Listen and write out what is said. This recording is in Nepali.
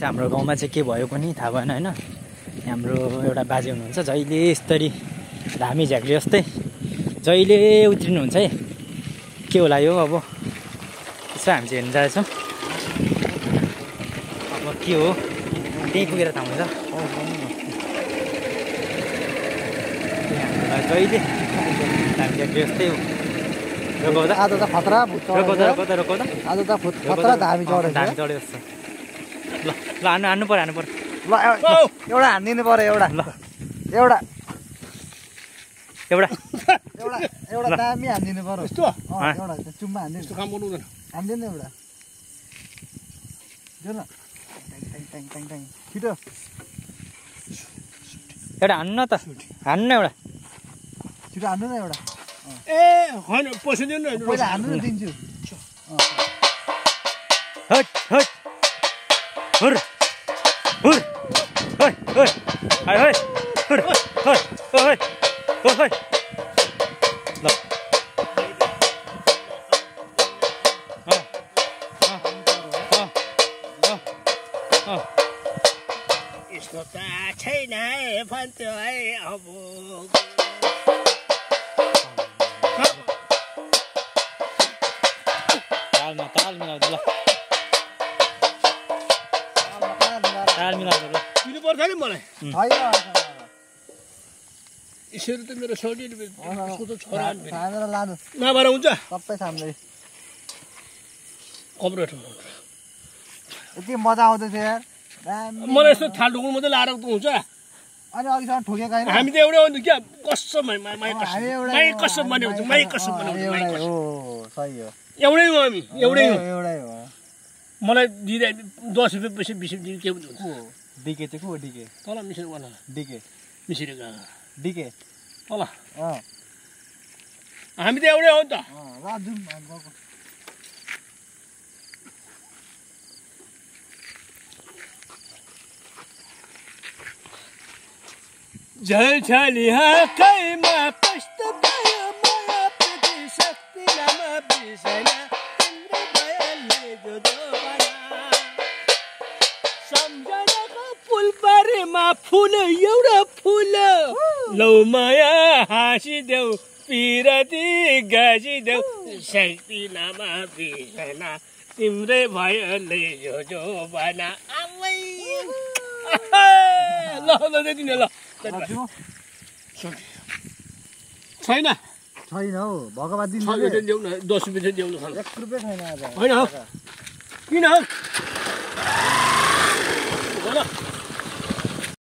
हाम्रो गाउँमा चाहिँ के भयो पनि थाहा भएन होइन। हाम्रो एउटा बाजे हुनुहुन्छ जहिले यस्तरी धामी झाँक्री जस्तै जहिले उत्रिनुहुन्छ है। के होला यो अब यसो हामी चाहिँ हेर्नु जाँदैछौँ अब के हो त्यहीँ पुगेर थाहा हुन्छ। जहिले धामी झाँक्री जस्तै रोकाउँदा आज त खतरा रोकाउँदा आज त खतरा धामी चढ्यो धामी चढ्यो जस्तो। ल ल हान्नु पर्यो ल एउटा हानिदिनु पर्यो एउटा एउटा एउटा एउटा दामी हानिदिनु पर्यो यस्तो एउटा चुम्मा हानिदिनु यस्तो काम गर्नु हुँदैन हानिदिनु एउटा दिनु न ट्याङ ट्याङ ट्याङ छिटो एउटा हान्नु न त हान्नु न एउटा छिटो हान्नु न एउटा ए होइन पैसा दिनु न पहिला हान्नु न दिन्छु हट हट हुर हुर होय होय हाय होय हुर होय होय होय ल यस्तो त छैन है भन्थ्यो है अब ताल मिलाउँदै ल ताल मिलाउँदै ल दिनु पर्छ नि मलाई यसरी त मेरो छोरी छोरा लानु नभएर हुन्छ सबै सामने कपरेट यति मजा आउँदैछ यार मलाई यस्तो थाल ढुकुल मात्रै लाएर त हुन्छ अनि अघिसम्म ठोकेको होइन हामी त एउटै हो नि क्या कसम माई कसम भन्ने हुन्छ माई कसम भन्ने हुन्छ सही हो एउटै हो हामी एउटै हो एउटै हो मलाई दिँदा 10 रुपियाँ पैसा 20 रुपियाँ के हुन्छ डिके चाहिँ को डिके तल मिसिर वाला डिके मिसिर डिके तल हामी त एउटै हो नि त झलझली हाकैमा कष्ट भयो माया प्रति शक्ति नाम बिर्सना तिम्रो भयले जोदोबना सम्झनाको फुलबारीमा फुल एउटा फुल लौ माया हाँसिदेऊ पिरती गाँसिदेऊ शक्ति नाम बिर्सना तिम्रै भयले जोदोबना आमै ल ल दिने ल छैन हौ भगवान् दिन 10 रुपियाँ देऊ न 1 रुपियाँ छैन आज होइन किन